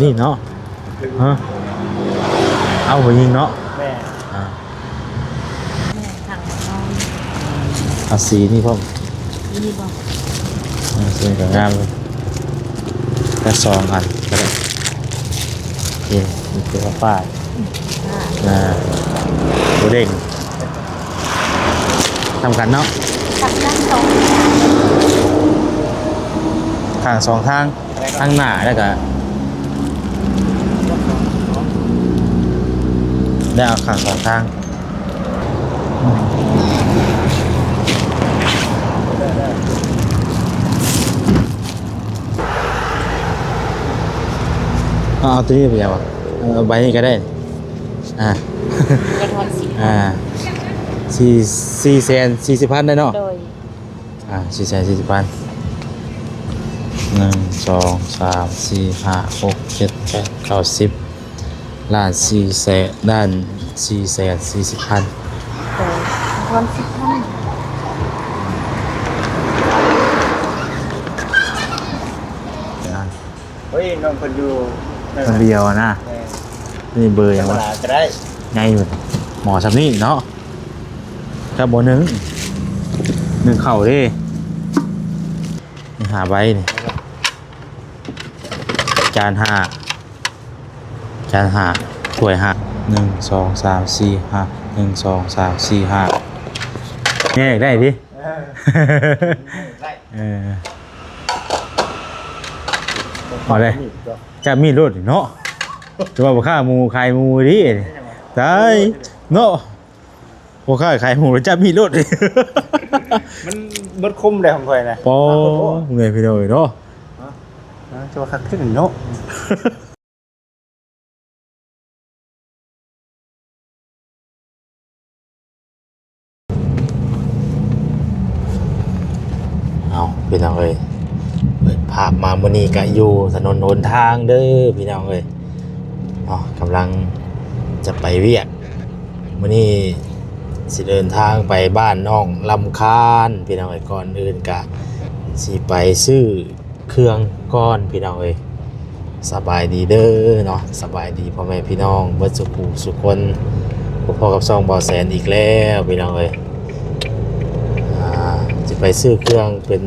ນີ້ເນາະ ຮະ ເອົາຜູ້ຍິງເນາະ ແມ່ນ ອ່າ ແມ່ນ ຖັງນອນ ເອົາສີນີ້ພ້ອມ ນີ້ບໍ່ ອ່າ ສີນີ້ກໍງາມເລີຍ ແຕ່ສອງອັນກໍໄດ້ ໂອເຄ ນີ້ຄືຜ້າ ອ່າ ບໍ່ເດ້ງ ສຳຄັນເນາະ ຂ້າງສອງທາງ ທາງໜ້າ ແລ້ວກະ ແລ້ວເອົາຂ້າງສອງທາງ ເອົາ ເອົາຕົວນີ້ໄປຫຍັງວະ ເອົາໃບນີ້ກໍໄດ້ ອ່າ ກະທອນສີ ອ່າ ສີ່ ສີ່ແສນສີ່ສິບພັນໄດ້ເນາະ ໂດຍ ອ່າ ສີ່ແສນສີ່ສິບພັນ ໜຶ່ງ ສອງ ສາມ ສີ່ ຫ້າ ຫົກ ເຈັດ ແປດ ເກົ້າ ສິບ ລ້ານສີ່ແສນ ລ້ານສີ່ແສນສີ່ສິບພັນ ໂດຍ ທອນສິບພັນ ອ່າ ໂອ້ຍ ນ້ອງເພິ່ນຢູ່ ຄົນດຽວນະ ແມ່ນ ນີ້ເບີຫຍັງວະ ທຳມະດາກໍໄດ້ ໃຫຍ່ເບິດ ໝໍ້ຊ່ຳນີ້ເນາະ ກັບໝໍ້ໜຶ້ງ ໜຶ້ງເຂົ້າເດ້ ນີ້ຫ້າໃບນີ້ ຈານຫ້າ ຈານຫ້າ ຖ້ວຍຫ້າ ໜຶ່ງ ສອງ ສາມ ສີ່ ຫ້າ ໜຶ່ງ ສອງ ສາມ ສີ່ ຫ້າ ແຍກໄດ້ຕິ ເອີ ໄດ້ ເອີ ເອົາເລີຍ ຈັບມີດໂລດເນາະ ແຕ່ວ່າພໍ່ຄ້າໝູຂາຍໝູດີ ຕາຍເນາະ ພໍ່ຄ້າຂາຍໝູແລ້ວຈັບມີດໂລດ ມັນເບິດຄົມແລ້ວຂອງຂ້ອຍນະ ປໍ ເມື່ອຍພີ່ນ້ອງເອີຍເນາະ ຈະວ່າຄັກຂຶ້ນເນາະ. ເອົາ ພີ່ນ້ອງເອີຍ ເປີດພາບມາມື້ນີ້ກະຢູ່ຖະໜົນຫົນທາງເດີພີ່ນ້ອງເອີຍເນາະ ກຳລັງຈະໄປວຽກ ມື້ນີ້ຊິເດີນທາງໄປບ້ານນ້ອງລຳຄານ ພີ່ນ້ອງເອີຍ ກ່ອນອື່ນກະຊິໄປຊື້ ເຄື່ອງກ່ອນພີ່ນ້ອງເອີຍ. ສະບາຍດີເດີເນາະ ສະບາຍດີພໍ່ແມ່ພີ່ນ້ອງເບິດສູ່ຜູ້ສູ່ຄົນ ພົບພໍ້ກັບຊ່ອງບ່າວແສນອີກແລ້ວພີ່ນ້ອງເອີຍ. ອ່າ ຊິໄປຊື້ເຄື່ອງເປັນ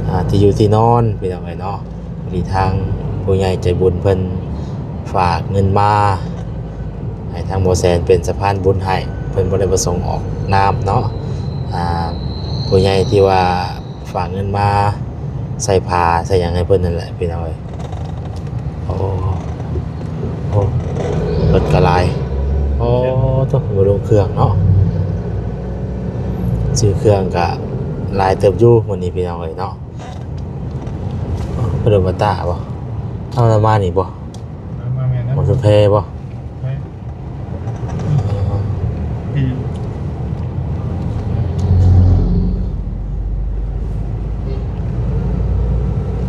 ອ່າ ທີ່ຢູ່ທີ່ນອນພີ່ນ້ອງເອີຍເນາະ. ພໍດີທາງຜູ້ໃຫຍ່ໃຈບຸນເພິ່ນຝາກເງິນມາໃຫ້ທາງບ່າວແສນເປັນສະພານບຸນໃຫ້ ເພິ່ນບໍ່ໄດ້ປະສົງອອກນາມເນາະ. ອ່າ ຜູ້ໃຫຍ່ທີ່ວ່າ ຝາກເງິນມາໃສ່ຜ້າໃສ່ຫຍັງໃຫ້ເພິ່ນນັ້ນແຫຼະພີ່ນ້ອງເອີຍ. ໂອ້ ໂອ້ ລົດກະຫຼາຍ. ໂອ້ ໂທ້ ບໍ່ລົງເຄື່ອງເນາະ. ຊື້ເຄື່ອງກະຫຼາຍເຕີບຢູ່ມື້ນີ້ພີ່ນ້ອງເອີຍເນາະ. ເພິ່ນເອີ້ນວ່າຕາບໍ່? ເອົານຳມານີ້ບໍ່? ມາແມ່ນນະ ໝໍ້ຊຸມແພບໍ່?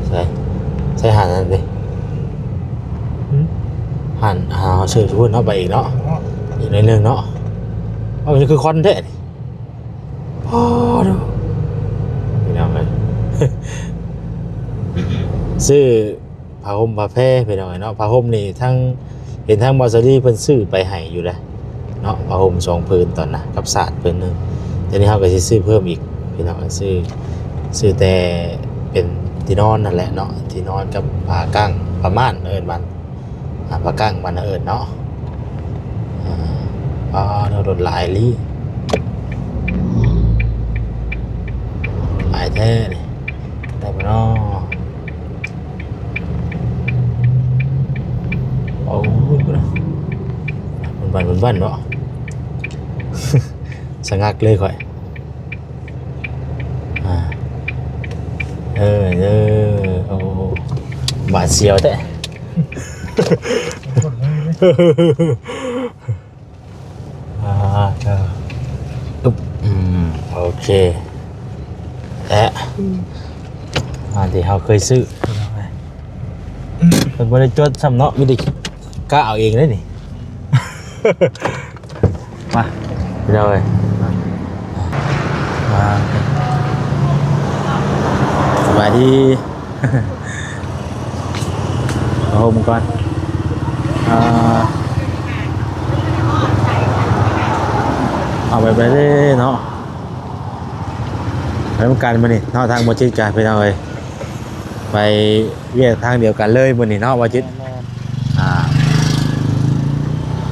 ໃສ່ ໃສ່ຫັ້ນນັ້ນຕິ ຫັ້ນ ຫາເຊີນພຸ້ນເນາະ ໄປອີກເນາະ ອີກໜ້ອຍໜຶ່ງເນາະ. ເອົາ ມັນຄືຄວັນແທ້ນີ້ ໂອ້ ພີ່ນ້ອງເອີຍ ຊື້ ຜ້າຫົ່ມຜ້າແພພີ່ນ້ອງເອີຍເນາະ. ຜ້າຫົ່ມນີ້ທັງ ເຫັນທັງບ່າວສາລີເພິ່ນຊື້ໄປໃຫ້ຢູ່ແຫຼະເນາະ ຜ້າຫົ່ມສອງຜືນຕອນນະ ກັບສາດຜືນໜຶ່ງ. ດຽວນີ້ເຮົາກໍຊິຊື້ເພີ່ມອີກພີ່ນ້ອງ ຊື້ ຊື້ແຕ່ເປັນທີ່ນອນນັ້ນແຫຼະເນາະ ທີ່ນອນກັບຜ້າກັ້ງ ຜ້າມ່ານເອີ້ນບ້ານ ອ່າ ຜ້າກັ້ງບ້ານເຮົາເອີ້ນເນາະ. ອ່າ ອໍ ລົດຫຼາຍອີ່ຫຼີ ຫຼາຍແທ້ນີ້ ໄດ້ບໍ່ນໍ? ໂອ້ຍ ພຸ້ນນະ ເພິ່ນບັ້ນ ເພິ່ນບັ້ນເນາະ ສະງັກເລີຍຂ້ອຍ. ອ່າ ເອີ ເອີ ໂອ້ ບາດສຽວແທ້. ອ່າ ເອີ ອຶບ ອືມ ໂອເຄ ແລະ ອືມ ອັນທີ່ເຮົາເຄີຍຊື້ ເພິ່ນບໍ່ໄດ້ຈົດຊ້ຳເນາະ ມີແຕ່ກະເອົາເອງເດ້ນີ້. ມາ ພີ່ນ້ອງເອີຍ ມາ ສະບາຍດີ. โฮมก่อน อ่า เอาไป ไปเลยเนาะ ไปนำกันมื้อนี้เนาะ ทางบ่จิตกะ พี่น้องเอ้ย ไปเวียกทางเดียวกันเลยมื้อนี้เนาะ บ่จิต แม่นๆ อ่า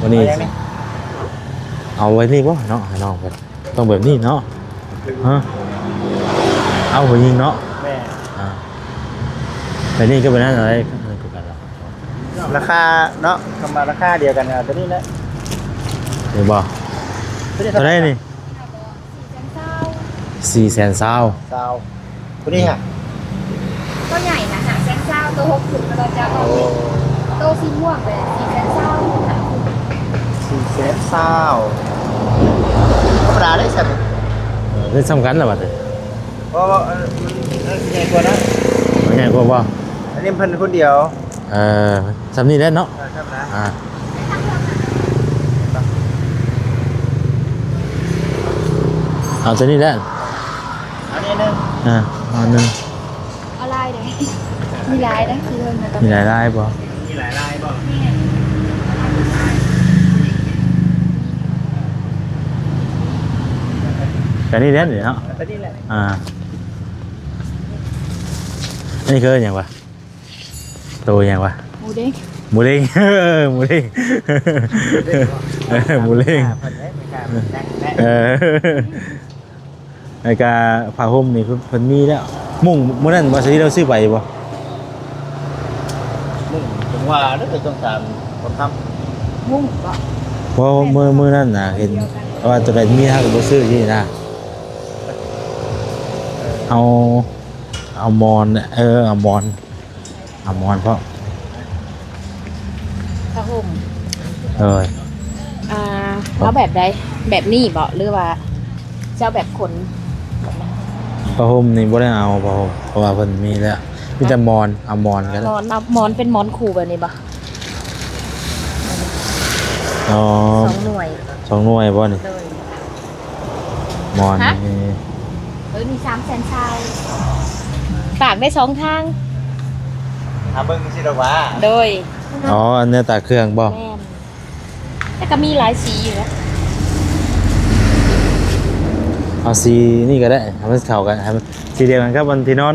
มื้อนี้ เอาอย่างนี้ เอาไว้นี่บ่เนาะ ให้น้องเพิ่น ต้องแบบนี้เนาะ ฮะ เอาผู้หญิงเนาะ แม่น อ่า แบบนี้ก็เป็นนั่นอะไร ราคาเนาะ คำว่าราคาเดียวกัน เอาตัวนี้แหละ นี่บ่ ตัวนี้ เท่าไหร่นี่ สี่แสนซาว ซาว ตัวนี้ฮะ ตัวใหญ่นะ ห้าแสนซาว ตัวหกสิบ แล้วก็จะเอา โอ้ ตัวสีม่วงเลย สี่แสนซาว สี่แสนซาว ธรรมดาได้ใช่ไหม เออ ได้สำคัญแล้วบัดนี้ เพราะว่า เออ มัน มันใหญ่กว่านะ มันใหญ่กว่าบ่ อันนี้เพิ่นคนเดียว เอ่อ ส่ำนี้แหละเนาะ เออ ครับนะ อ่า เอาตัวนี้แหละ อันนี้หนึ่ง อ่า เอาหนึ่ง เอาลายเด้ มีลายเด้ คือมันก็ มีหลายลายบ่ มีหลายลายบ่ แม่น ก็นี่แหละเนาะ ตัวนี้แหละ อ่า อันนี้คือหยังวะ โตหยังวะ หมูเด้ง หมูเด้ง เออ หมูเด้ง เออ หมูเด้ง เออ แล้วก็ผ้าห่มนี่เพิ่น เพิ่นมีแล้ว มุ้งมื้อนั้นบ่ สิเราซื้อไปบ่ มุ้ง ผมว่าน่าจะต้องถามคนทำ มุ้งบ่ เพราะว่ามื้อ มื้อนั้นน่ะ เห็นว่าตัวใดมี เฮาก็บ่ซื้อนี่นะ เอา เอาหมอน เออ เอาหมอน เอาหมอนพร้อม ผ้าห่ม โดย อ่า เอาแบบใด แบบนี้บ่ หรือว่าเจ้าแบบขน ผ้าห่มนี่บ่ได้เอา ผ้าห่ม เพราะว่าเพิ่นมีแล้ว มีแต่หมอน เอาหมอนก็ได้ หมอน เอาหมอนเป็นหมอนคู่แบบนี้บ่ อ๋อ สองหน่วย สองหน่วยบ่นี่ โดย หมอน ฮะ นี่ เออ มีสามแสนซาว ตากได้สองทาง หาเบิ่งสิดอกหว่า โดย อ๋อ อันนี้ตากเครื่องบ่ แม่น แต่ก็มีหลายสีอยู่นะ เอาสีนี่ก็ได้ ให้มันเข้ากัน ให้มันสีเดียวกันกับอันที่นอน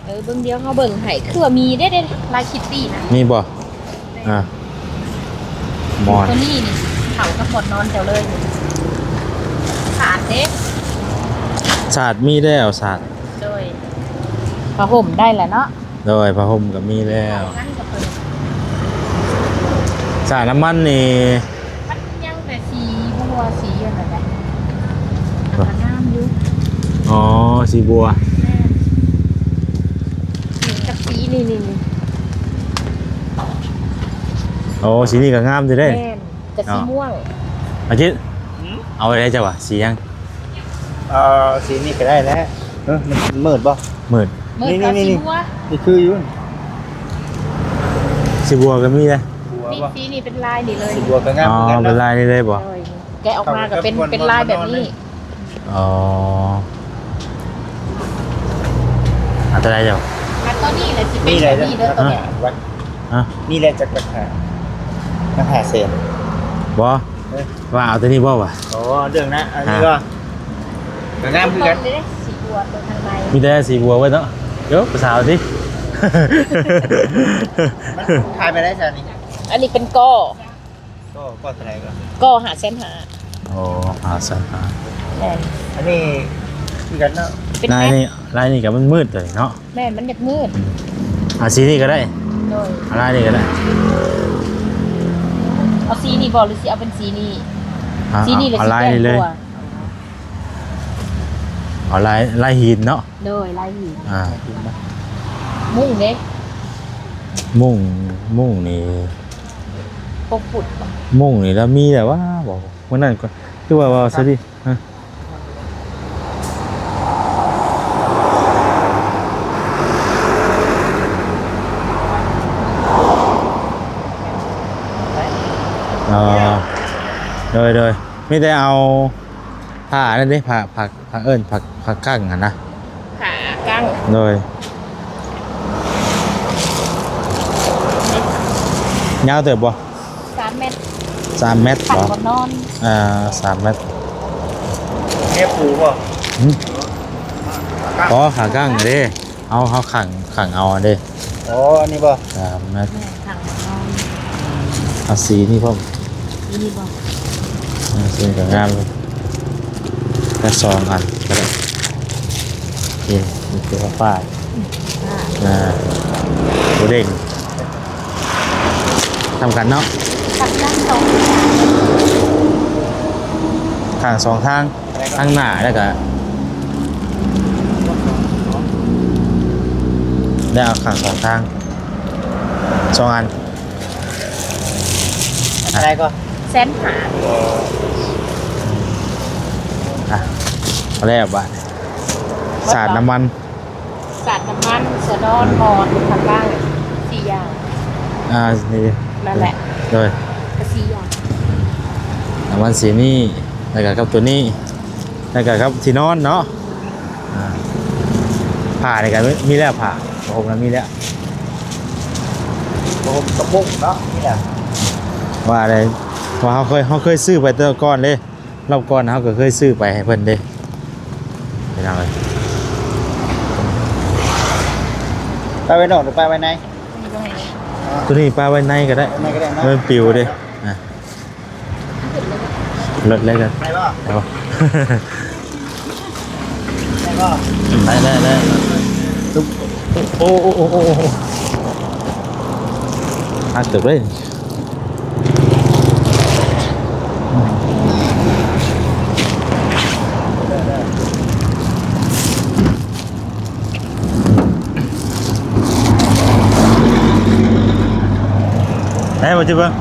เออ เบิ่งเดียว เฮาเบิ่งให้ คือว่ามีเด้ เด้ ลายคิตตี้นะ มีบ่ อ่ะ หมอน ตัวนี้นี่ เข้ากับหมอนนอนเจ้าเลย สาดเด้ สาดมีแล้ว สาด โดย ผ้าห่มได้แล้วเนาะ โดย ผ้าห่มก็มีแล้ว เข้ากันกับตัวนี้ สาดน้ำมันนี่ มันยังแต่สีบัว สีอันนั้นแหละ ก็งามอยู่ อ๋อ สีบัว แม่น นี่กับสีนี่ นี่ นี่ อ๋อ สีนี้ก็งามอยู่เด้ แม่น กับสีม่วง อาจิต หืม เอาอะไรจ้ะวะ สีหยัง เอ่อ สีนี้ก็ได้แหละ เออ มันมืดบ่ มืด มืด นี่ กับ นี่ สี นี่ บัว นี่คืออยู่ สีบัวก็มีนะ บัว นี่ บ่ สีนี่เป็นลายนี่เลย สีบัวก็งาม อ๋อ เหมือนกันเนาะ เป็นลายนี่เลยบ่ โดย แกะออกมาก็เป็น เป็นลายแบบนี้ อ๋อ อันตรายเจ้า อันตัวนี้แหละสิเป็นแบบนี้เด้อ ตัวเนี้ย ฮะ นี่แหละจักราคา ราคาแสน บ่ เอ้ย ว่าเอาตัวนี้บ่วะ อ๋อ เรื่องนะ อันนี้ก็ ฮะ ก็งามคือกัน ต้นเลย สีบัวตัวทางใน มีแต่สีบัวไว้เนาะ เดี๋ยวผู้สาวสิ มันขายไปได้ซะนี่ อันนี้เป็นก้อ ก็ ก็เท่าไหร่ก็ ก็ห้าแสนห้า อ๋อ ห้าแสนห้า แม่น อันนี้คือกันเนาะ เป็น ลาย แม็ก นี่ ลายนี่ก็มันมืดเลยเนาะ แม่น มันอยากมืด อืม อ่ะ สีนี้ก็ได้ โดย อ่ะ ลายนี้ก็ได้ เอาสีนี้บ่ หรือสิเอาเป็นสีนี้ อ่ะ สีนี้หรือ เอา สี ลายนี้เลย แดงกว่า เอาลาย ลายหินเนาะ โดย ลายหิน อ่า มุ้งเด้ มุ้ง มุ้งนี่ หกฟุตบ่ มุ้งนี่แล้วมีแล้วว่า บ่ มื้อนั้นก็คือว่า ว่าซะดิ ฮะ อ่า โดย โดย มีแต่เอา ผ้านั่นเด้ ผ้า ผ้า ผ้าเอิ้น ผ้า ผ้ากั้งหั่นนะ ผ้ากั้ง โดย เฮ็ด ຍາວເຕີບບໍ່? ສາມແມັດ ສາມແມັດບໍ່? ຂັ້ນບໍ່ນອນ ອ່າ ສາມແມັດ ເຮັບປູບໍ່? ຫືມ ອໍ ຂາກ້າງເດ້ ເຮົາ ເຮົາຂັງ ຂັງເອົາເດ້. ອໍ ອັນນີ້ບໍ່? ສາມແມັດ ແມ່ນ ຂັງເອົາ ເອົາສີນີ້ພ້ອມ ສີນີ້ບໍ່? ເອີ ສີນີ້ກໍງາມເລີຍ ແຕ່ສອງອັນກໍໄດ້. ໂອເຄ ນີ້ຄືຜ້າ ອ່າ ໂອເດ້ງ ສ່ຳກັນເນາະ ຂ້າງສອງທາງ ທາງໜ້າ ແລ້ວກະ ແລ້ວເອົາຂ້າງສອງທາງ ສອງອັນ. ເທົ່າໃດກໍ? ແສນຫ້າ. ອ່ະ ເອົາແລ້ວບາດ ສາດນ້ຳມັນ ສາດນ້ຳມັນ ສະໜອນ ໝອນ ຜ້າກ້າງ ສີ່ຢ່າງ. ອ່າ ນີ້ ນັ້ນແຫຼະ ໂດຍ ກໍສີ່ຢ່າງ ນ້ຳມັນສີນີ້ ແລ້ວກໍກັບຕົວນີ້ ແລ້ວກໍກັບທີ່ນອນເນາະ. ອ່າ ຜ້ານີ້ກໍມີແລ້ວ ຜ້າ ຜ້າຫົ່ມນະມີແລ້ວ ຜ້າຫົ່ມກະປຸ້ງເນາະ ມີແລ້ວ ວ່າໄດ້ ວ່າເຮົາເຄີຍ ເຮົາເຄີຍຊື້ໄປແຕ່ກ່ອນເດ້ ລອບກ່ອນເຮົາກໍເຄີຍຊື້ໄປໃຫ້ເພິ່ນເດ້ ພີ່ນ້ອງເອີຍ. ປະໄວ້ນອກຫຼືປະໄວ້ໃນ? ຕົວນີ້ປະໄວ້ໃນກໍໄດ້ ໃນກໍໄດ້ເນາະ ມັນປິວເດ້ ອ່າ. ລົດເລີຍກັນ ໄດ້ບໍ່? ໄດ້ບໍ່? ໄດ້ບໍ່? ໄດ້ ໄດ້ ໄດ້ ໂອ້ ໂອ້ ໂອ້ ໂອ້ ໂອ້ ຮັກເຕີບເລີຍ. ໄດ້ບໍ່ຈິເບິ່ງ?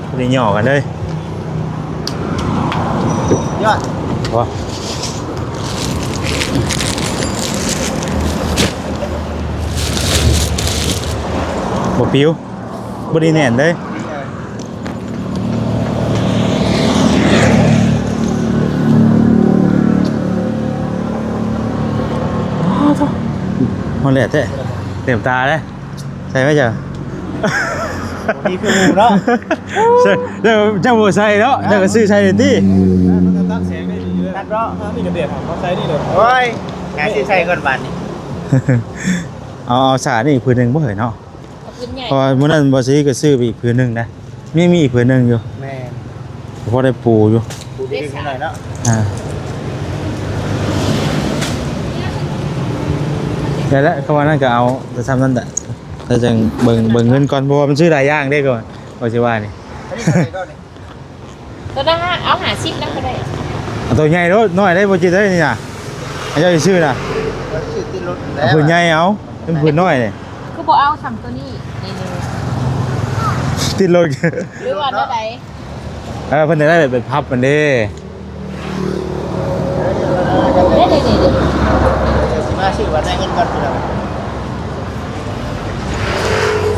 ບໍ່ໄດ້ຫຍໍ້ກັນເລີຍ ຍອດ ບໍ່ ບໍ່ປິວ ບໍ່ໄດ້ແໜ້ນເລີຍ. ຮອດແດດແທ້ ເຕັມຕາເດ້. ໃສ່ໄວ້ເຈົ້າ ບໍ່ດີຄືໝູ່ເນາະ. ເຈົ້າ ເຈົ້າບໍ່ໃສ່ເນາະ ເຈົ້າກໍຊື້ໃສ່ເລີຍຕິ. ມັນກໍຕັດແສງໄດ້ດີຢູ່ເດ້ ຕັດເນາະ. ນີ້ກໍແດດ ເອົາໃສ່ນີ້ເດີ. ໂອ້ຍ ຫາຊື້ໃສ່ກ່ອນບາດນີ້. ເອົາ ເອົາສານີ້ອີກຜືນໜຶ່ງບໍ່ເຮີ້ຍເນາະ? ເອົາຜືນໃຫຍ່ ເພາະວ່າມື້ນັ້ນບໍ່ຊີກໍຊື້ໄປອີກຜືນໜຶ່ງນະ. ມີ ມີອີກຜືນໜຶ່ງຢູ່. ແມ່ນ ພໍໄດ້ປູຢູ່ ປູດີໜ້ອຍເນາະ. ອ່າ ໄດ້ແລ້ວ ຄຳວ່ານັ້ນກໍເອົາແຕ່ຊ່ຳນັ້ນແຫຼະ. ແລ້ວຈັ່ງເບິ່ງ ເບິ່ງເງິນກ່ອນ ເພາະວ່າມັນຊື້ຫຼາຍຢ່າງເດ້ ກໍວ່າຊິວ່ານີ້. ອັນນີ້ເທົ່າໃດກໍນີ້? ຕົວນັ້ນເອົາຫ້າສິບນຳກໍໄດ້. ເອົາຕົວໃຫຍ່ໂລດ ນ້ອຍໄດ້ບໍ່ຈິດເອີຍນີ້ນະ. ໃຫ້ເຈົ້າຊິຊື້ນະ ຊື້ຕິດລົດແລ້ວ ເອົາຜືນໃຫຍ່ເອົາ ເປັນຜືນນ້ອຍນີ້. ຄືບໍ່ເອົາສ່ຳຕົວນີ້ ນີ້ໆ ຕິດລົດ ຫຼືວ່າແນວໃດ? ເອີ ເພິ່ນໄດ້ແບບ ແບບພັບມັນເດ້. ເດ້ໆໆໆ ຊິມາຊື້ບັດໄດ້ເງິນກ່ອນພີ່ນ້ອງ.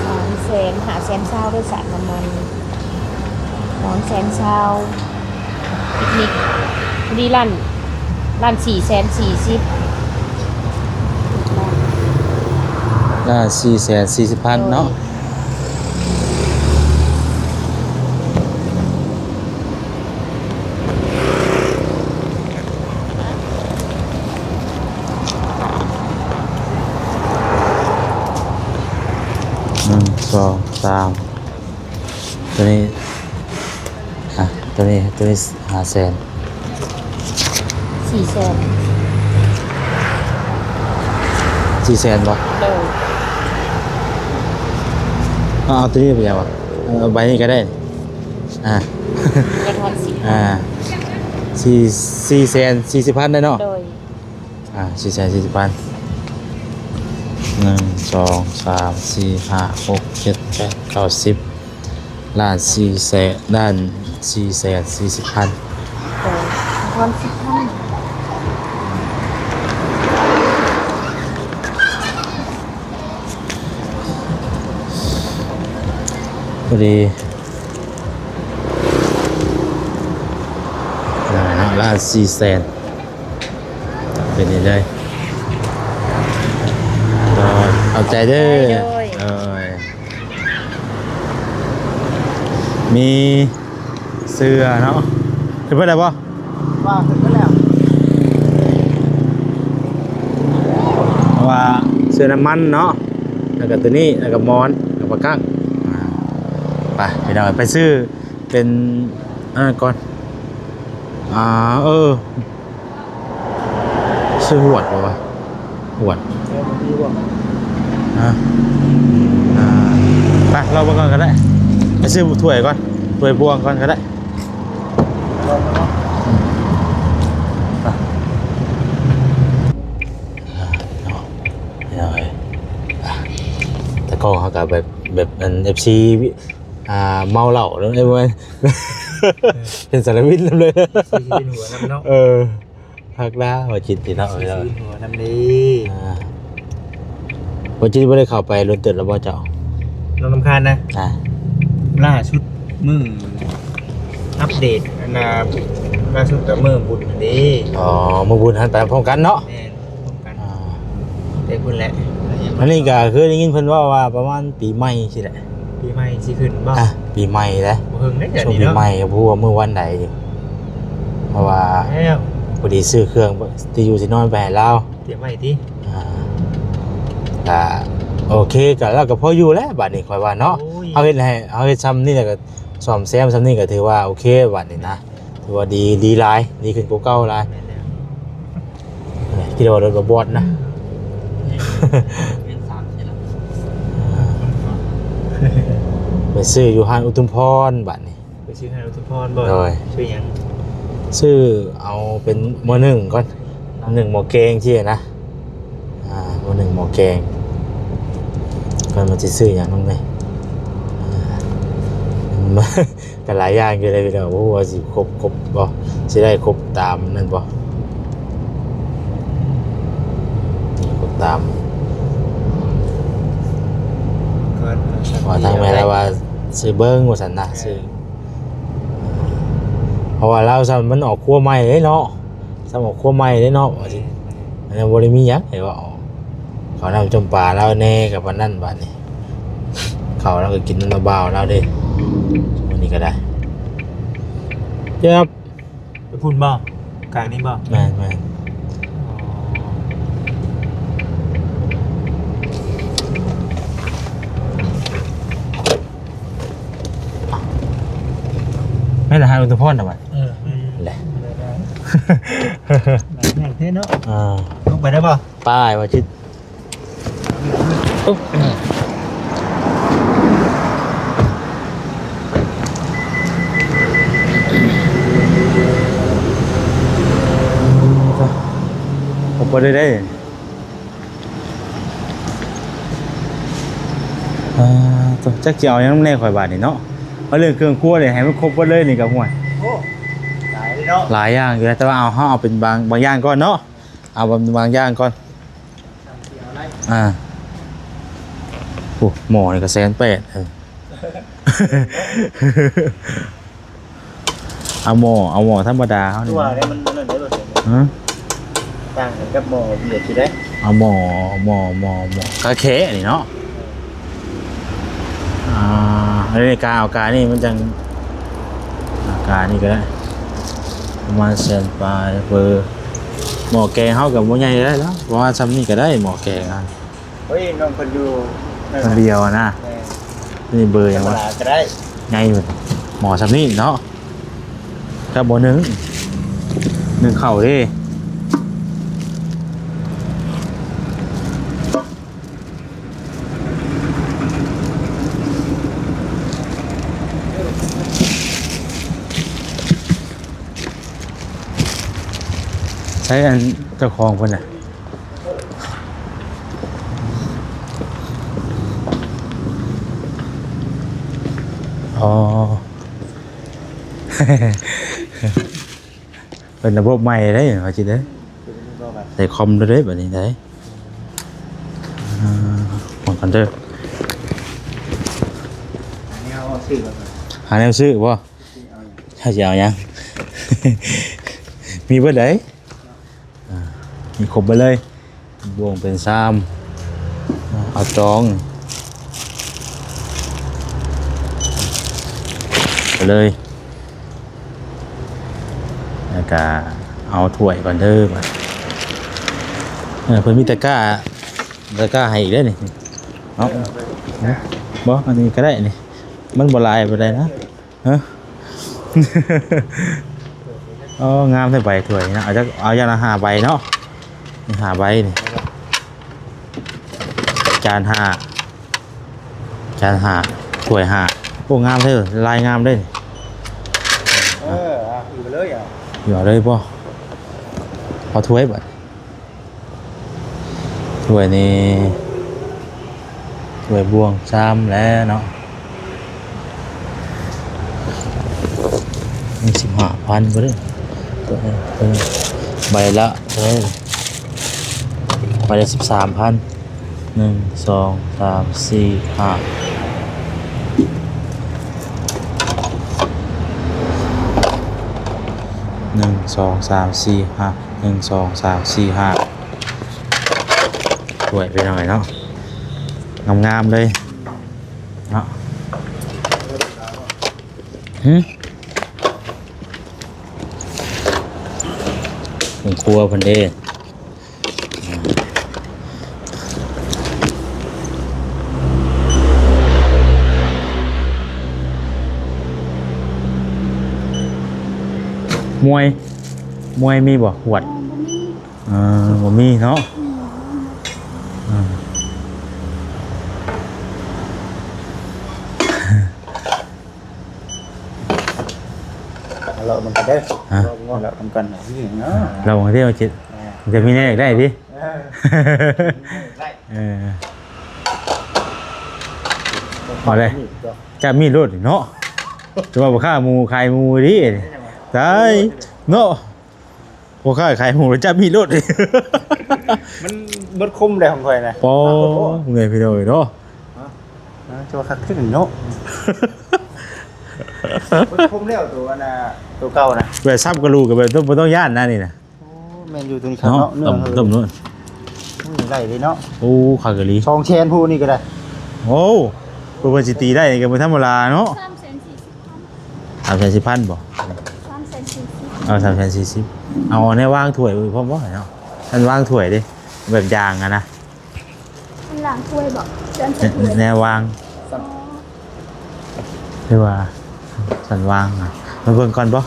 ສາມແສນ ຫ້າແສນຊາວ ໂດຍສານນ້ຳມັນ ສອງແສນຊາວ ປິກນິກ ພໍດີລ້ານ ລ້ານສີ່ແສນສີ່ສິບ ລ້ານສີ່ແສນສີ່ສິບພັນເນາະ. ໜຶ່ງ ສອງ ສາມ ຕົວນີ້ ອ່ະ ຕົວນີ້ ຕົວນີ້ຫ້າແສນ ສີ່ແສນ ສີ່ແສນບໍ່? ໂດຍ ເອົາ ເອົາຕົວນີ້ໄປຫຍັງວະ? ເອົາໃບນີ້ກໍໄດ້ ອ່າ ກໍທອນສີ່ ອ່າ ສີ່ ສີ່ແສນສີ່ສິບພັນໄດ້ເນາະ? ໂດຍ ອ່າ ສີ່ແສນສີ່ສິບພັນ ໜຶ່ງ ສອງ ສາມ ສີ່ ຫ້າ ຫົກ ເຈັດ ແປດ ເກົ້າ ສິບ ລ້ານສີ່ແສນ ລ້ານສີ່ແສນສີ່ສິບພັນ ເອີ ທອນສິບພັນ ພໍດີ. ລ້ານສີ່ແສນ ເປັນນີ້ເລີຍ. ໂດຍ ຂອບໃຈເດີ. ໂດຍ ໂດຍ ມີເສື້ອເນາະ ຂຶ້ນໄປໄດ້ບໍ່? ວ່າຂຶ້ນໄປແລ້ວ ເພາະວ່າເສື້ອນ້ຳມັນເນາະ ແລ້ວກໍຕົວນີ້ ແລ້ວກໍໝອນ ແລ້ວກໍປາກັງ. ອ່າ ໄປພີ່ນ້ອງ ໄປຊື້ເປັນອັນນັ້ນກ່ອນ. ອ່າ ເອີ ຊື້ຫວດບໍ່ວະ? ຫວດ ເອີ ມັນມີຫວດ ຮະ? ອ່າ ໄປ ລອງເບິ່ງກ່ອນກໍໄດ້ ໄປຊື້ຖ້ວຍກ່ອນ ຖ້ວຍບ່ວງກ່ອນກໍໄດ້. ອືມ ໄປ ອ່າ ເນາະ ພີ່ນ້ອງເອີຍ ອ່າ ຕາກ້ອງເຮົາກໍແບບ ແບບອັນ ເອັຟຊີ ອ່າ ເມົາເຫຼົ້າເນາະ ເອີ ເປັນສາລະວິນນຳເລີຍ ເອັຟຊີ ເປັນຫົວນຳເນາະ ເອີ. ພັກລາວ ວ່າຈິດຕິເນາະ ຊິຄືນຫົວນຳເດ້. ອ່າ ວ່າຈິດບໍ່ໄດ້ເຂົ້າໄປດົນເຕີບແລ້ວບໍ່ເຈົ້າ? ນ້ອງນ້ຳຄານນະ? ອ່າ ລ່າສຸດມື້ອັບເດດ ອັນນ່າ ລ່າສຸດກໍມື້ບຸນເດ້. ອໍ ມື້ບຸນຫັ້ນໄປພ້ອມກັນເນາະ? ແມ່ນ ພ້ອມກັນ ອ່າ ແຕ່ພຸ້ນແຫຼະ. ອັນນີ້ກໍຄືໄດ້ຍິນເພິ່ນເວົ້າວ່າປະມານປີໃໝ່ຊີ້ແຫຼະ. ປີໃໝ່ຊິຂຶ້ນບໍ່? ອ່ະ ປີໃໝ່ແຫຼະ ບໍ່ເຖິງເດ້ ຊ່ວງປີໃໝ່ ເນາະ ກໍບໍ່ຮູ້ວ່າມື້ວັນໃດຢູ່ ເພາະວ່າ ແລ້ວ ພໍດີຊື້ເຄື່ອງ ທີ່ຢູ່ທີ່ນອນໄປໃຫ້ລາວ ຕຽມໄວ້ຕິ. ອ່າ ກະໂອເຄ ກະລາວກະພໍຢູ່ແລ້ວບາດນີ້ ຂ້ອຍວ່າເນາະ. ໂອ້ຍ ເຮົາເຮັດໃຫ້ ເຮົາເຮັດຊ່ຳນີ້ແລ້ວກະສ້ອມແຊມຊ່ຳນີ້ ກະຖືວ່າໂອເຄບາດນີ້ນະ ຖືວ່າດີ ດີຫຼາຍ ດີຂຶ້ນກວ່າເກົ່າຫຼາຍ. ແມ່ນແລ້ວ ເອີ ຄິດວ່າລົດບໍ່ບອດນະ ເປັນສາມສີ່ລະ. ອ່າ ໄປຊື້ຢູ່ຮ້ານອຸທຸມພອນບາດນີ້. ໄປຊື້ໃຫ້ອຸທຸມພອນບໍ່? ໂດຍ ຊື້ຫຍັງ? ຊື້ເອົາເປັນໝໍ້ໜຶ້ງກ່ອນ ໝໍ້ໜຶ້ງໝໍ້ແກງຊີ້ນະ. ອ່າ ໝໍ້ໜຶ້ງໝໍ້ແກງກ່ອນ ວ່າຊິຊື້ຫຍັງນຳແດ່. ອ່າ ກໍຫຼາຍຢ່າງຢູ່ເດ້ພີ່ນ້ອງ ບໍ່ຮູ້ວ່າຊິຄົບ ຄົບບໍ່ ຊິໄດ້ຄົບຕາມນັ້ນບໍ່ ຄົບຕາມ ວ່າທາງແມ່ລາວວ່າຊື້ເບິ່ງວ່າຊັ້ນນະ ຊື້ ເພາະວ່າລາວຊ້ຳມັນອອກຄົວໃໝ່ເດ້ເນາະ ຊ້ຳອອກຄົວໃໝ່ເດ້ເນາະ ວ່າຊິ ອັນນັ້ນບໍ່ໄດ້ມີຫຍັງໃຫ້ເວົ້າ ເຂົ້ານ້ຳຕົ້ມປາລາວແດ່ກໍປານນັ້ນບາດນີ້ ເຂົ້າລາວກໍກິນນຳບ່າວລາວເດ້ ມື້ນີ້ກໍໄດ້ ເຈັບ ໄປພຸ້ນບໍ່? ກາງນີ້ບໍ່? ແມ່ນໆ ອໍ ແມ່ນລະ ຫາອຸທຸມພອນນະບັດ ເອີ ແຫຼະ ແມ່ນແທ້ເນາະ ອ່າ ລົງໄປໄດ້ບໍ່? ໄປວ່າຈິດ ໂອ້ ໂອ້ ບໍ່ໄດ້ໄດ້ ອ່າ ໂຕ ຈັກຊິເອົາຫຍັງນຳແດ່ຂ້ອຍບາດນີ້ເນາະ ເອົາເລື່ອງເຄື່ອງຄົວນີ້ໃຫ້ມັນຄົບເບິດເລີຍນີ້ກໍ ໂອ້ຍ ໂອ້ ຫຼາຍເດ້ເນາະ ຫຼາຍຢ່າງຢູ່ ແຕ່ວ່າເອົາ ເຮົາເອົາເປັນບາງ ບາງຢ່າງກ່ອນເນາະ ເອົາບາງ ບາງຢ່າງກ່ອນ. ອ່າ ໂອ້ ໝໍ້ນີ້ກໍແສນແປດ ເອີ ເອົາໝໍ້ ເອົາໝໍ້ທຳມະດາເຮົານີ້ ຄືວ່າໄດ້ ມັນ ມັນນັ້ນໄດ້ບໍ່? ຮະ? ຕ່າງກັນກັບໝໍ້ບຽດຢູ່ເດ້ ເອົາໝໍ້ ໝໍ້ ໝໍ້ ໝໍ້ກາແຂນີ້ເນາະ. ອ່າ ອັນນີ້ກາ ເອົາການີ້ມັນຈັ່ງ ການີ້ກໍໄດ້ ປະມານແສນປາຍ ເບີ ໝໍ້ແກງເຮົາກໍບໍ່ໃຫຍ່ໄດ້ແລ້ວ ປະມານຊ່ຳນີ້ກໍໄດ້ໝໍ້ແກງຫັ້ນ. ໂອ້ຍ ນ້ອງເພິ່ນຢູ່ ທາງດຽວນະ ແມ່ນ ນີ້ເບີຫຍັງວະ? ທຳມະດາກໍໄດ້ ໃຫຍ່ເບິດ ໝໍ້ຊ່ຳນີ້ເນາະ ກັບໝໍ້ໜຶ້ງ ໜຶ້ງເຂົ້າເດ້. ໃສອັນເຈົ້າຂອງເພິ່ນນະ? ອໍ ເປັນລະບົບໃໝ່ເດ້ ວ່າຊິເດ້ ໄດ້ຄອມແລ້ວເດ້ບາດນີ້ໄດ້. ອ່າ ເບິ່ງກັນເດີ ຫາແນວຊື້ ຫາແນວຊື້ບໍ່? ເຮົາຊິເອົາຫຍັງ? ມີເບິດໃດ ອ່າ ມີຄົບເບິດເລີຍ ບ່ວງເປັນຊາມ ເອົາຈອງໄປເລີຍ ແລ້ວກະເອົາຖ້ວຍກ່ອນເດີບາດ ເອີ ເພິ່ນມີຕະກ້າ ຕະກ້າໃຫ້ອີກເດ້ນີ້ເນາະ ບໍ່ ອັນນີ້ກໍໄດ້ນີ້ ມັນບໍ່ຫຼາຍປານໃດນະ. ຮະ ອໍ ງາມແທ້ໃບຖ້ວຍເນາະ ເອົາຈັກ ເອົາຢ່າງລະຫ້າໃບເນາະ ນີ້ຫ້າໃບນີ້ ຈານຫ້າ ຈານຫ້າ ຖ້ວຍຫ້າ ໂອ້ ງາມແທ້ ລາຍງາມເດ້ນີ້ ເອີ ເອົາ ເອົາເລີຍ ເອົາເລີຍບໍ່ ເອົາຖ້ວຍບາດ ຖ້ວຍນີ້ ຖ້ວຍບ່ວງຊາມແຫຼະເນາະ ມີສິບຫ້າພັນພຸ້ນເດ້ ໃບລະເທົ່າໃດ ໃບລະສິບສາມພັນ ໜຶ່ງ ສອງ ສາມ ສີ່ ຫ້າ ໜຶ່ງ ສອງ ສາມ ສີ່ ຫ້າ ໜຶ່ງ ສອງ ສາມ ສີ່ ຫ້າ ຖ້ວຍພີ່ນ້ອງເອີຍເນາະ ງາມໆເລີຍເນາະ ຫຶ ເບິ່ງຄົວເພິ່ນເດ້ ມວຍ ມວຍມີບໍ່ ຫວດ? ເອີ ບໍ່ມີ ເອີ ບໍ່ມີເນາະ ອືມ ເອົາເລາະມັນກໍໄດ້ ຮະ ເລາະມັນກໍໄດ້ ເລາະມັນກໍໄດ້ ເອີ ມັນຈະມີແນວຢາກໄດ້ຕິ ເອີ ໄດ້ ເອີ ເອົາເລີຍ ຈັບມີດໂລດເນາະ ຈະວ່າບໍ່ຄ້າໝູຂາຍໝູດີ ຕາຍເນາະ ບໍ່ຄ້າຂາຍໝູແລ້ວຈັບມີດໂລດ ມັນເບິດຄົມໄດ໋ຂອງຂ້ອຍນະ ໂອ້ ເມື່ອຍພີ່ນ້ອງເອີຍເນາະ ຮະ ເອີ ຈະວ່າຄັກເຖິງເນາະ ເບິດຄົມແລ້ວ ໂຕອັນນ່າ ໂຕເກົ່ານະ ແບບສັບກະດູກ ກໍແບບບໍ່ຕ້ອງຢ້ານນະນີ້ນະ ໂອ້ ແມ່ນຢູ່ຕົວນີ້ຄັກເນາະ ເນາະ ເນື້ອເຮີ້ຍ ຕົ້ມໆ ໂອ້ຍ ໄດ້ເລີຍເນາະ ໂອ້ ຄັກອີ່ຫຼີ ສອງແສນຜູ້ນີ້ກໍໄດ້ ໂອ້ ເພິ່ນຊິຕີໄດ້ນີ້ກໍບໍ່ທຳມະດາເນາະ ສາມແສນສີ່ສິບພັນ ສາມແສນສີ່ສິບພັນບໍ່? ສາມແສນສີ່ສິບ ເອົາ ສາມແສນສີ່ສິບ ເອົາແນວວາງຖ້ວຍໄວ້ພ້ອມບໍ່ເນາະ ອັນວາງຖ້ວຍເດ້ ແບບຢາງຫັ້ນນະ ອັນລ້າງຖ້ວຍບໍ່? ຈານໃສ່ຖ້ວຍ ແນວວາງ ອໍ ຫຼືວ່າສັນວາງ ມາເບິ່ງກ່ອນບໍ່?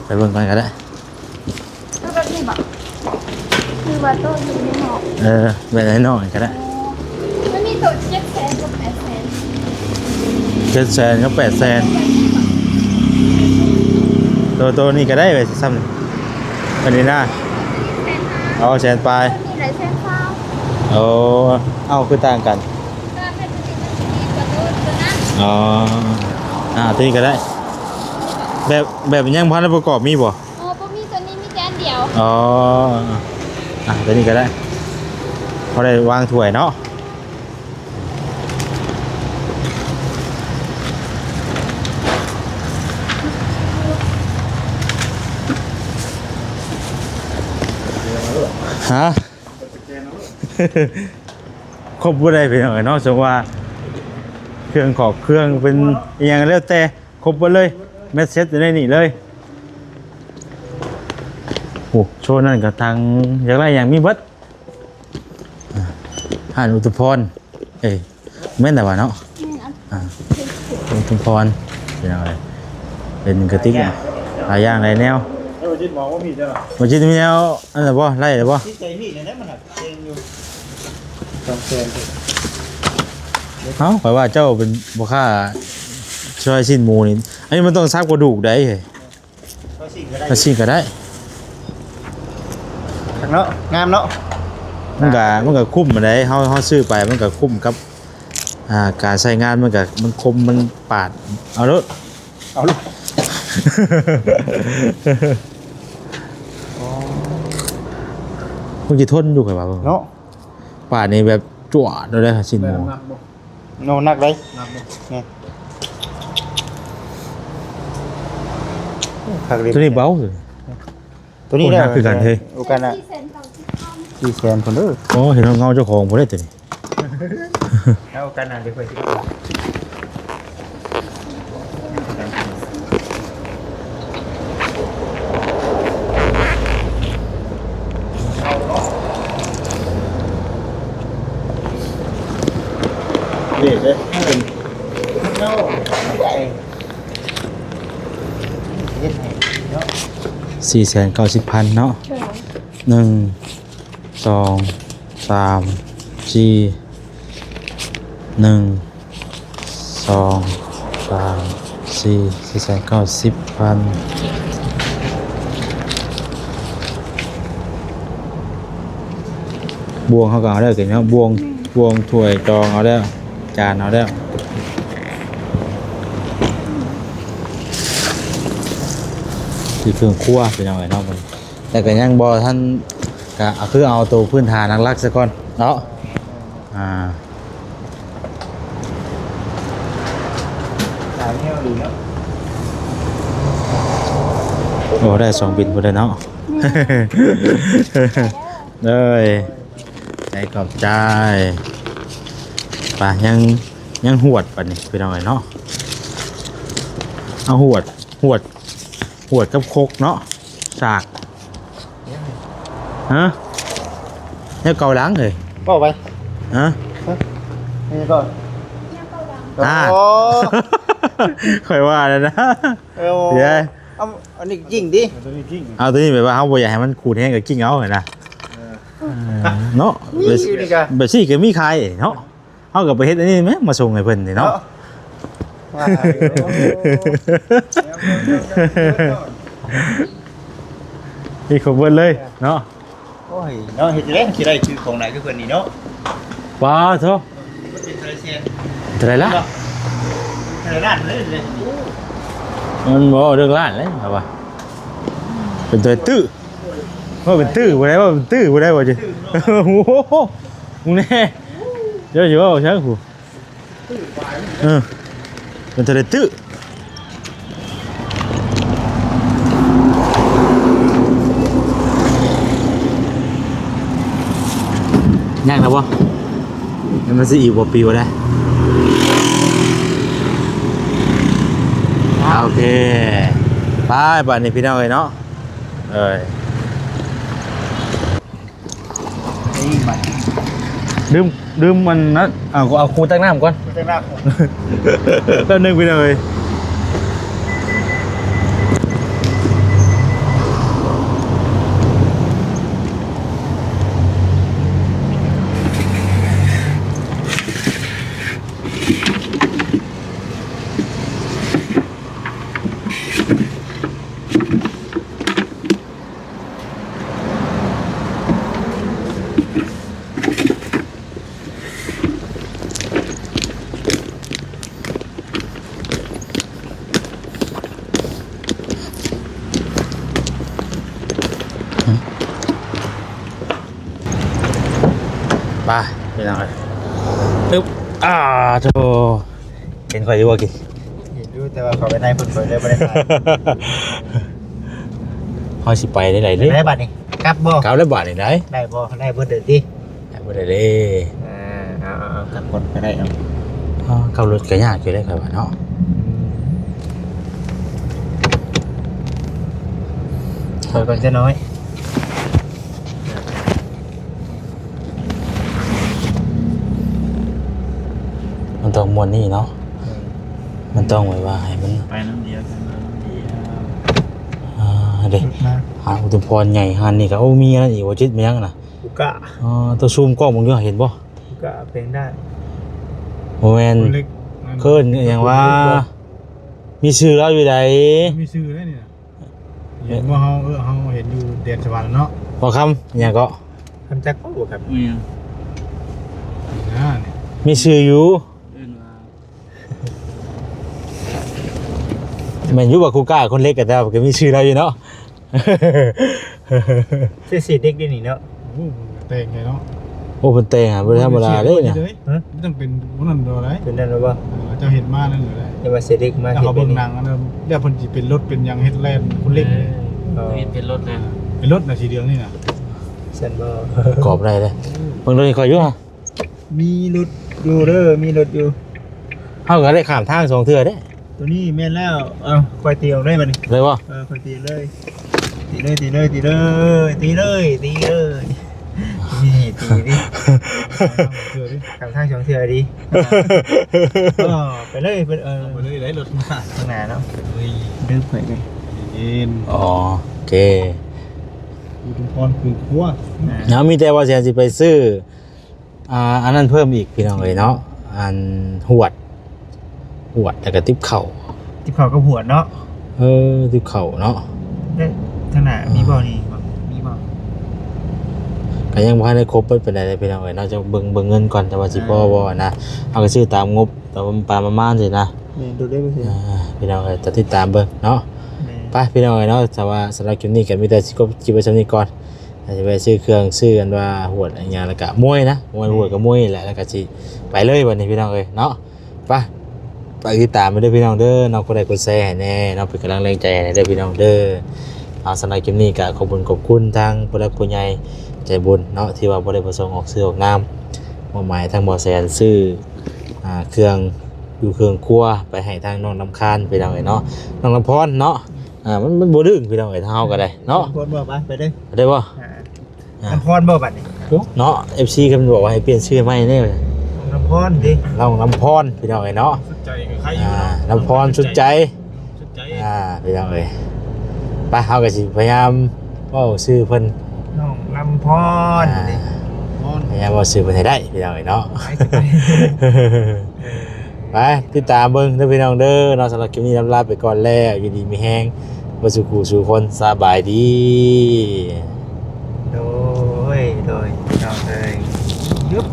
ໄປເບິ່ງກ່ອນກໍໄດ້ ເອົາແບບນີ້ບໍ່? ຄືວ່າໂຕະຢູ່ໃນນອກ ເອີ ແບບໃນນອກນີ້ກໍໄດ້ ອໍ ມັນມີໂຕະເຈັດແສນກັບແປດແສນ ເຈັດແສນກັບແປດແສນ ໂຕ ໂຕນີ້ກໍໄດ້ ໄວ້ຊ່ຳ ອັນນີ້ນະ ແສນຫ້າ ອໍ ແສນປາຍ ໂຕນີ້ໄດ້ແສນຊາວ ໂອ້ ເອົ້າ ຄືຕ່າງກັນ? ກໍແມ່ນຕົວນີ້ມັນຊິດີກວ່າໂຕ ໂຕນັ້ນ ອໍ ອ່າ ຕົວນີ້ກໍໄດ້ ແບບ ແບບຍັງບໍ່ທັນໄດ້ປະກອບມີບໍ່? ອໍ ບໍ່ມີ ຕົວນີ້ມີແຕ່ອັນດຽວ ອໍ ອ່າ ຕົວນີ້ກໍໄດ້ ພໍໄດ້ວາງຖ້ວຍເນາະ ຮະ ຄົບບໍ່ໄດ້ພີ່ນ້ອງເອີຍເນາະ ສົມມຸດວ່າເຄື່ອງຂອບເຄື່ອງເປັນອີ່ຫຍັງແລ້ວແຕ່ ຄົບເບິດເລີຍ ແມັດເຊັດຢູ່ໃນນີ້ເລີຍ ໂອ້ ໂຊນນັ້ນກະທັງ ຢາກໄດ້ຫຍັງມີເບິດ ອ່າ ຮ້ານອຸດຕະພອນ ເອີຍ ແມ່ນແລ້ວຫວາເນາະ ແມ່ນ ອ່າ ອຸດຕະພອນ ເປັນຫຍັງເລີຍ ເປັນກະຕິກ ຫຼາຍຢ່າງຫຼາຍແນວ ເອີ ບໍ່ຈິດ ບໍ່ມີແນວ ອັນນັ້ນບໍ່ ໄລ່ແລ້ວບໍ່ ຕິດໃຈມີດແນວໃດມັນ ເກັ່ງຢູ່ ສອງແສນ ເອົ້າ ຂ້ອຍວ່າເຈົ້າເປັນພໍ່ຄ້າຊອຍຊີ້ນໝູນີ້ ອັນນີ້ມັນຕ້ອງສັບກະດູກໃດ໋ ເຮົຍ ຊອຍຊີ້ນກໍໄດ້ ຊອຍຊີ້ນກໍໄດ້ ຄັກເນາະ ງາມເນາະ ມັນກະ ມັນກະຄຸ້ມໃດ໋ ເຮົາ ເຮົາຊື້ໄປມັນກະຄຸ້ມກັບ ອ່າ ການໃຊ້ງານ ມັນກະ ມັນຄົມ ມັນປາດ ເອົາໂລດ ເອົາໂລດ ອໍ ມັນຊິທົນຢູ່ ຂ້ອຍວ່າເນາະ ປາດນີ້ແບບຈວດໂລດເດ້ ຊີ້ນໝູ ແມ່ນໜັກບໍ່? ໂນ ໜັກເດ້ ໜັກບໍ່? ແມ່ນ ໂອ້ ຄັກເດ້ ຕົວນີ້ເບົາ ຕົວນີ້ ໂຕນີ້ແຫຼະ ໂອ້ ໜັກຄືກັນເຮີ້ຍ ໂອການນະ ສີ່ແສນພຸ້ນເດີ. ໂອ້ ເຫັນເງົາເຈົ້າຂອງບໍ່ໄດ້ໂຕນີ້. ເອົາໂອການໜ້າເດີ ຂ້ອຍຊິ ນີ້ເດ້ ເຮົາເປັນ ເຮົາ ເຮັດໃຫ້ເນາະ ສີ່ແສນເກົ້າສິບພັນເນາະ. ໂດຍ ໜຶ່ງ ສອງ ສາມ ສີ່ ໜຶ່ງ ສອງ ສາມ ສີ່ ສີ່ແສນເກົ້າສິບພັນ. ບ່ວງເຮົາກໍເອົາແລ້ວ ເນາະ ບ່ວງ ແມ່ນ ບ່ວງ ຖ້ວຍ ຈອງ ເອົາແລ້ວ ຈານ ເອົາແລ້ວ ທີ່ເຄື່ອງຄົວ ພີ່ນ້ອງເອີຍເນາະ. ແຕ່ກໍຍັງບໍ່ທັນ ກະ ຄືເອົາໂຕພື້ນຖານຫຼັກໆຊະກ່ອນເນາະ. ອ່າ ຕາມແນວດີເນາະ. ໂອ້ ໄດ້ສອງບິນພຸ້ນເດ້ເນາະ. ເອີຍ ໃຈຂອບໃຈ. ໄປ ຍັງ ຍັງຫວດບັດນີ້ ພີ່ນ້ອງເອີຍເນາະ. ເອົາຫວດ ຫວດ ຫວດກັບຄົກເນາະ ສາກ. ຮະ ແນວເກົາຫຼັງເອີຍ ເວົ້າໄປ. ຮະ ຮະ ນີ້ກໍ ອ່າ ໂອ້ ຂ້ອຍວ່າແລ້ວນະ. ເອີ ເອົາ ອັນນີ້ກິ້ງຕິ ເອົາໂຕນີ້ກິ້ງ ເອົາໂຕນີ້ແບບວ່າເຮົາບໍ່ຢາກໃຫ້ມັນຂູດແຮງກໍກິ້ງເອົາຫັ້ນນະ. ເອີ ເນາະ ນີ້ ແບບ ນີ້ກະ ແບບຊີ້ກໍມີຂາຍເນາະ. ເຮົາກໍໄປເຮັດອັນນີ້ແມ ມາສົ່ງໃຫ້ເພິ່ນນີ້ເນາະ ເນາະ ວ່າຢູ່ ມີຄົບເບິດເລີຍເນາະ. ໂອ້ຍ ເນາະ ເຮັດຈັ່ງໃດຊິໄດ້ຊື້ຂອງຫຼາຍຄືເພິ່ນນີ້ເນາະ. ປາໂທ້ ເອີ ມັນເປັນເທົ່າໃດແສນ ເທົ່າໃດລະ ເນາະ ເທົ່າໃດລ້ານເລີຍ ໂອ້ ມັນບໍ່ເລື່ອງລ້ານເລີຍ ເຮົາວ່າ ເປັນໂຕຕື້ ວ່າເປັນຕື້ບໍ່ໄດ້ ວ່າເປັນຕື້ບໍ່ໄດ້ວ່າຈິ ໂອ້ໂຫ ມຶງແນ່ ເຈົ້າຊິເວົ້າຈັ່ງພຸ້ນ ເອີ ເປັນເທົ່າໃດຕື້ ຍັງນະບໍ່ ຍັງມັນຊິອີກບໍ່ປີບໍ່ໄດ້ ໂອເຄ ໄປບາດນີ້ພີ່ນ້ອງເອີຍເນາະ ເອີຍ. ລືມ ລືມອັນນັ້ນ ເອົາ ເອົາຄູຕັກນ້ຳກ່ອນ ຄູຕັກນ້ຳ ແປັບໜຶ່ງພີ່ນ້ອງເອີຍ. ໄປພີ່ນ້ອງເອີຍ ຕຶບ ອ່າ ໂທ້ ເຫັນຂ້ອຍຢູ່ບໍ່ກີ້? ເຫັນຢູ່ ແຕ່ວ່າເຂົ້າໄປໃນພຸ້ນ ຂ້ອຍເລີຍບໍ່ໄດ້ຖ່າຍ. ເຮົາຊິໄປໄດ້ໃດເດ? ໄດ້ບາດນີ້ ກັບບໍ່? ກັບແລ້ວບາດນີ້ໄດ໋. ໄດ້ບໍ່? ໄດ້ເບິດເດີຕິ? ໄດ້ເບິດເດີເດ້. ອ່າ ເອົາໆໆ ກັບກ່ອນກໍໄດ້ ເອົາ. ອ່າ ຂັບລົດກໍຍາກຢູ່ເດ້ ຂ້ອຍວ່າເນາະ. ອືມ ຖອຍກ່ອນຈັກໜ້ອຍ. ມັນຕ້ອງມ່ວນນີ້ເນາະ. ອືມ ມັນຕ້ອງແບບວ່າໃຫ້ມັນໄປນຳດຽວກັນ ມານຳດຽວ. ອ່າ ເດ້ ຮ້ານອຸດມພອນໃຫຍ່ ຮ້ານນີ້ກໍ ໂອ້ ມີອັນນັ້ນອີກບໍ່ ຈິດ ມີຫຍັງນະ? ຄູກ້າ. ອໍ ໂຕຊູມກ້ອງເບິ່ງຢູ່ ເຫັນບໍ່? ຄູກ້າແປງດ້ານ. ບໍ່ແມ່ນ ຄົນເລັກ ເອີ້ນຫຍັງວະ? ມີຊື່ລາວຢູ່ໃດ? ມີຊື່ເດ້ນີ້ນະ. ເຫັນບໍ່ເຮົາ ເອີ ເຮົາເຫັນຢູ່ແດນສະຫວັນເນາະ. ບໍ່ຄຳ ຫຍັງເກາະ? ຄຳຈັກບໍ່ ບໍ່ຄຳ ມີຫຍັງ? ນີ້ນະ ມີຊື່ຢູ່ ເອີ້ນວ່າ ແມ່ນຢູ່ວ່າຄູກ້າຄົນເລັກ ກໍແຕ່ວ່າກໍມີຊື່ລາວຢູ່ເນາະ. ເສດເດັກເດ້ນີ້ເນາະ. ໂອ້ ມັນແຕ່ງໃຫ້ເນາະ. ໂອ້ ເພິ່ນແຕ່ງໃຫ້ບໍ່ທຳມະດາເດ້ນະ. ຮະ? ມັນຕ້ອງເປັນພວກນັ້ນໂດໄດ໋. ເປັນນັ້ນແລ້ວບໍ່? ເອີ ເຈົ້າເຫັນມານັ້ນໂດໄດ໋. ແຕ່ວ່າເສດເດັກມາ ເຂົາເບິ່ງໜັງອັນນັ້ນ ແລ້ວເພິ່ນຊິເປັນລົດເປັນຫຍັງ ເຮັດແລ່ນຄົນເລັກ. ເອີ ເຮັດເປັນລົດນະ. ເປັນລົດນະ ສີເຫຼືອງນີ້ນະ. ຊັ້ນບໍ່? ປະກອບໄດ້ເດ້. ເບິ່ງໂຕນີ້ຂ້ອຍຢູ່ຫະ. ມີລົດຢູ່ເດີ ມີລົດຢູ່. ເຮົາກໍໄດ້ຂ້າມທາງສອງເທື່ອເດ້. ໂຕນີ້ແມ່ນແລ້ວ. ເອົາ ຂ້ອຍຕີອອກໄດ້ບັດນີ້. ໄດ້ບໍ່? ເອີ ຂ້ອຍຕີເລີຍ. ຕີເລີຍ ຕີເລີຍ ຕີເລີຍ ຕີເລີຍ ຕີເລີຍ. ນີ້ຕີນີ້. ຂ້າມທາງສອງເທື່ອດີ. ອໍ ໄປເລີຍ ໄປ ເອີ ໄປເລີຍ ໄດ້ລົດມາທາງໜ້າເນາະ. ໂອ້ຍ ດຶບໄປເລີຍ. ອໍ ໂອເຄ. ອຸດມພອນຄືຄົວ. ເຮົາມີແຕ່ວ່າຊິໄປຊື້ ອ່າ ອັນນັ້ນເພີ່ມອີກພີ່ນ້ອງເອີຍເນາະ. ອັນຫວດ ຫວດ ແລ້ວກໍຕິບເຂົ້າ. ຕິບເຂົ້າກັບຫວດເນາະ. ເອີ ຕິບເຂົ້າເນາະ. ແລ້ວທາງໜ້າມີບໍ່ນີ້? ມີບໍ່? ກໍຍັງບໍ່ທັນໄດ້ຄົບເບິດປານໃດເດ້ພີ່ນ້ອງເອີຍເນາະ. ຈະເບິ່ງ ເບິ່ງເງິນກ່ອນ ແຕ່ວ່າຊິພໍບໍ່ນະ. ເຮົາກໍຊື້ຕາມງົບ ຕາມປະມານຊີ້ນະ. ແມ່ນ ໂດຍ ໂດຍ ອ່າ ພີ່ນ້ອງເອີຍ ຕິດຕາມເບິ່ງເນາະ. ແມ່ນ ໄປພີ່ນ້ອງເອີຍເນາະ. ແຕ່ວ່າສຳລັບຄລິບນີ້ກໍມີແຕ່ຊິຈົບຄລິບໄວ້ສ່ຳນີ້ກ່ອນ. ອາດຈະໄປຊື້ເຄື່ອງ ຊື້ອັນວ່າຫວດອັນຫຍັງ ແລ້ວກະມວຍນະ ມວຍ ຫວດກັບມວຍນີ້ແຫຼະ ແລ້ວກະຊິໄປເລີຍບັດນີ້ພີ່ນ້ອງເອີຍເນາະ. ໄປ ໄປຕິດຕາມໄປເດີພີ່ນ້ອງເດີເນາະ. ກົດໄລກົດແຊໃຫ້ແດ່ເນາະ ເປັນກຳລັງແຮງໃຈໃຫ້ແດ່ພີ່ນ້ອງເດີ. ເອົາ ສຳລັບຄລິບນີ້ກະຂອບຄຸນ ຂອບຄຸນທາງຜູ້ຫຼັກຜູ້ໃຫຍ່ໃຈບຸນເນາະ ທີ່ວ່າບໍ່ໄດ້ປະສົງອອກຊື່ອອກນາມ ມອບໝາຍທາງບໍ່ແສນຊື້ ອ່າ ເຄື່ອງຢູ່ເຄື່ອງຄົວໄປໃຫ້ທາງນ້ອງນ້ຳຄານພີ່ນ້ອງເອີຍເນາະ. ນ້ອງນ້ຳພອນເນາະ. ອ່າ ມັນ ມັນບໍ່ດຶງພີ່ນ້ອງເອີຍ ທາງເຮົາກໍໄດ້ເນາະ. ນ້ຳພອນບໍ່? ໄປ ໄປເດີ. ໄດ້ບໍ່? ອ່າ ອ່າ ນ້ຳພອນບໍ່ບັດນີ້? ເນາະ ເອັຟຊີ ເພິ່ນບອກວ່າໃຫ້ປ່ຽນຊື່ໃໝ່ແດ່. ນ້ຳພອນຕິ? ນ້ອງນ້ຳພອນພີ່ນ້ອງເອີຍເນາະ. ສຸດໃຈກໍໃຄຢູ່ເນາະ. ອ່າ ນ້ຳພອນ ສຸດໃຈ ສຸດໃຈ. ອ່າ ພີ່ນ້ອງເອີຍ ໄປ ເຮົາກໍຊິພະຍາຍາມເວົ້າຊື່ເພິ່ນ ນ້ອງນ້ຳພອນ. ອ່າ ພອນ ພະຍາຍາມເວົ້າຊື່ເພິ່ນໃຫ້ໄດ້ພີ່ນ້ອງເອີຍເນາະ. ໄປ ໄປ ຕິດຕາມເບິ່ງເດີພີ່ນ້ອງເດີເນາະ. ສຳລັບຄລິບນີ້ລຳລາໄປກ່ອນແລ້ວ ຢູ່ດີມີແຮງເບິດສູ່ຄູ່ສູ່ຄົນ. ສະບາຍດີ. ໂດຍ ໂດຍ ພີ່ນ້ອງເອີຍ.